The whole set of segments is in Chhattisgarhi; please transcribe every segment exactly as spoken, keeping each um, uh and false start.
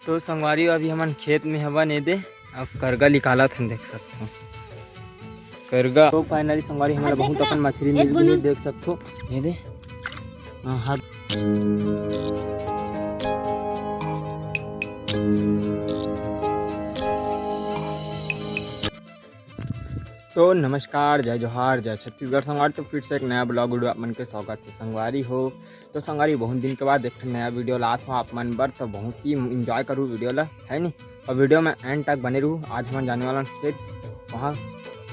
तो संगवारी हो, अभी हमन खेत में हवन, ये दे, अब करगा निकालत हन, देख सकथो करगा। तो finally संगवारी, हमन ला बहुत अकन मछरी मिल गे, देख सकथो, ये दे। हाँ, हाँ। तो नमस्कार, जय जोहार, जय छत्तीसगढ़ संगवारी। तो फिर से एक नया vlog video आप मन के स्वागत है संगवारी हो। तो संगवारी, बहुत दिन के बाद एक ठन नया video लात हूँ आप मन बर, तो बहुत ही enjoy करू video ला, है नी? और video में end तक बने रहू। आज हमन जाने वाला खेत, वहाँ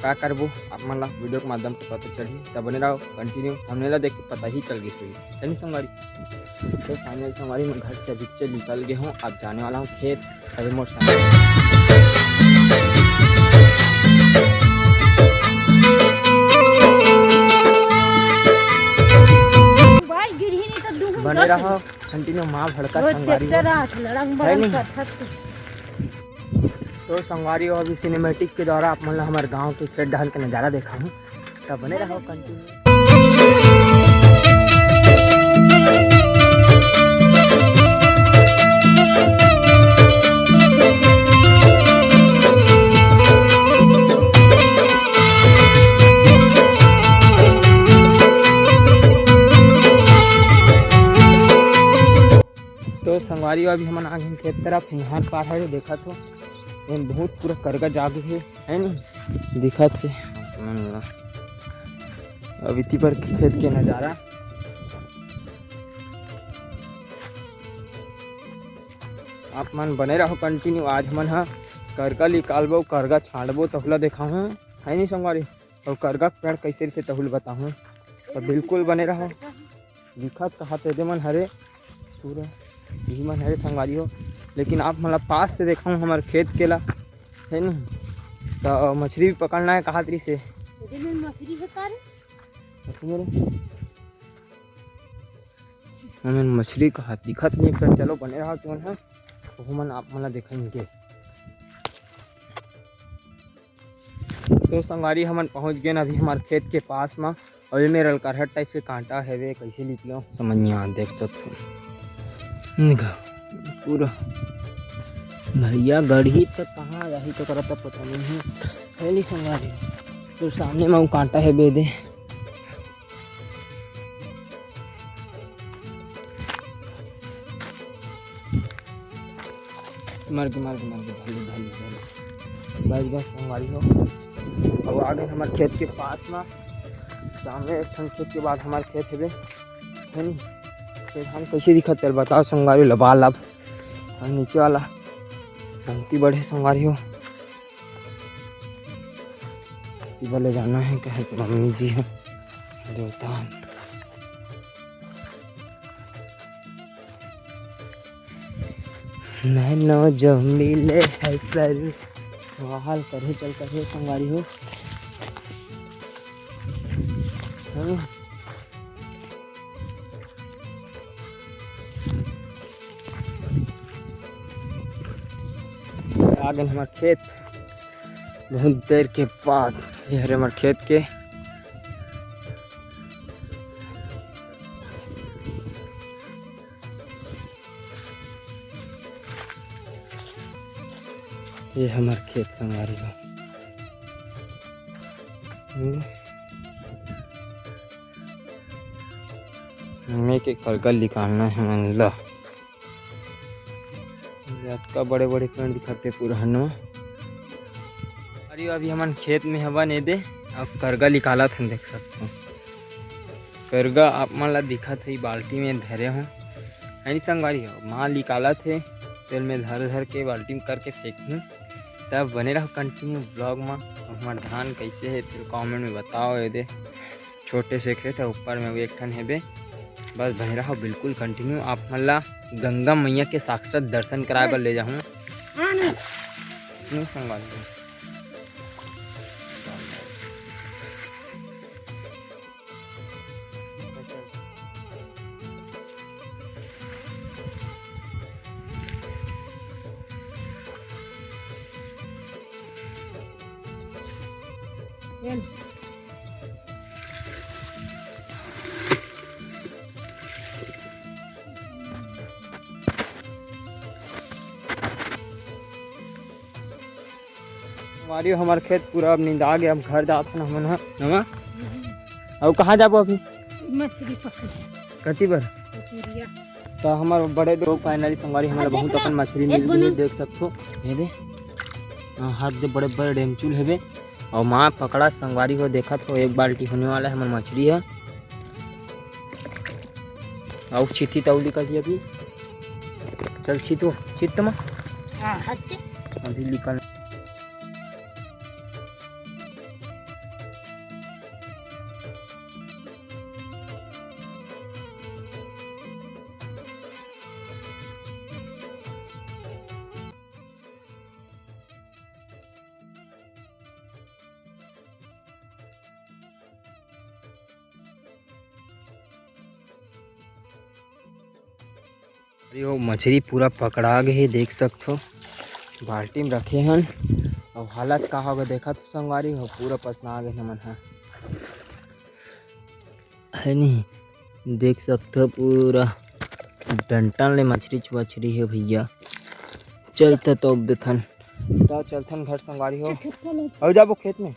का करबो, आप मन ला video के माध्यम से पता चलही, तब बने रहो continue। हमने ला देख के पता ही चल गई सही, है नी संगवारी? तो finally संगवारी, मैं घर से अभी निकल गए हूँ, अब जाने वाला हूँ खेत। अभी मोर संग मोबाइल गिरही नहीं तो दूँ बने रहो continue माँ भड़का संगवारी हो। तो संगवारी हो, अभी cinematic के द्वारा आप मन ला हमर गाँव के खेत डाहन के नजारा देखाहूँ, त बने रहो continue। तो संगवारी हो, अभी हमन आ गए खेत तरफ। इहर पार है, देखत हो, एम बहुत पूरा करगा जागे है, है नी? दिखत है। अब इति पर खेत के नजारा आप मन बने रहो continue। आज हमन ह करगा निकालबो, करगा छांटबो, तहुला देखाहूँ, है नी संगवारी? और करगा के पेड़ कैसे रहिथे, तहुल बताहूँ, तो बिल्कुल बने रहो। दिखत कहा तेदे मन हरे, पूरा यही मन हरे संगवारी हो, लेकिन आप मन ला पास से देखाऊँ हमर खेत के ला, है नी? तो मछरी भी पकड़ना है कहा तरी से। एदे में मछरी है का रे? मछरी रे। हमन मछरी कहा दिखत नहीं, पर चलो बने रहो तुमन ह, तो हमन आप मन ला देखेंगे। तो संगवारी, हमन पहुंच गए अभी हमारे खेत के पास में। और ये मेरा करहट टाइप से कांटा है वे, कैसे निकलो समझ नहीं आ, देख सकते हो। निका, पूरा भैया गढ़ी तक कहाँ जाही तो करत पता नहीं है, है नहीं संगवारी। तो सामने में वो कांटा है बेदे। मर के, मर के, मर के, भाली, भाली, भाली। बस, बस, संगवारी हो। अब आ गए हमारे खेत के पास में। सामने एक ठन खेत के बाद हमारे खेत हेबे, है नी? तो धान कैसे दिखत, चल बताओ संगवारी, लबालब। और नीचे वाला बहुत ही बड़े संगवारी हो। इबले जाना है, कहे तो मम्मी जी है, देवता है। नैनो जो मिले है सरू, वाहल करे चल करे संगवारी हो। हाँ। आ गए हमारे खेत, बहुत देर के बाद। ये हरे हमारे खेत के। ये हमार खेत संगवारी हो। हम्म। हमें के करगा निकालना है मन ला। अतका बड़े-बड़े पेड़ दिखत हे पुरहन में। अरे अभी हमन खेत में हवन ए दे, अब करगा निकालत हन, देख सकथो। करगा आप मन ला दिखत हे, बाल्टी में धरे हों, है नी संगवारी हो? माँ निकालत हे, तेल में धर धर के बाल्टी में करके फेंकही। तब बने रहो continue vlog में। अब हमार धान कैसे हे, फिर comment में बताओ। ये दे छोटे से खेत है, ऊपर में भी एक ठन हेबे। बस बने रहो बिल्कुल continue, आप मन ला गंगा मैया के साक्षात दर्शन कराए बर ले जाहूँ। हाँ, नहीं। नहीं संगवारी। संगवारी हो, हमर खेत पूरा अब निंदा गे, अब घर जात हन हमन ह। नवा? अउ कहाँ जाबो अभी? मछली पकड़े। कति बर? पकड़िया। त हमर बड़े डो-, finally संगवारी हमन ला बहुत अकन मछली मिल गे, देख सकथो। ये दे। हाँ, हाथ दे बड़े बड़े डेमचुल हेबे। अउ माँ पकड़ा संगवारी हो, देखत हो, एक बाल्टी होने वाला है हमर मछली है। अउ छिती तौली का अभी। चल छितो, छित मा। हाँ, हट के। अभी निकल। अरे, वो मछली पूरा पकड़ा गे हे, देख सकथो, बाल्टी में रखे हन। अब हालत का होगा, देखत हो संगवारी हो, पूरा पसना गे हमन ह, है नहीं? देख सकथो, पूरा डंटन ले मछरी चुवछरी हे भैया। चलते तो अब देथन, तो चलथन घर संगवारी हो। चल, चल, चल। अउ जाबो खेत में।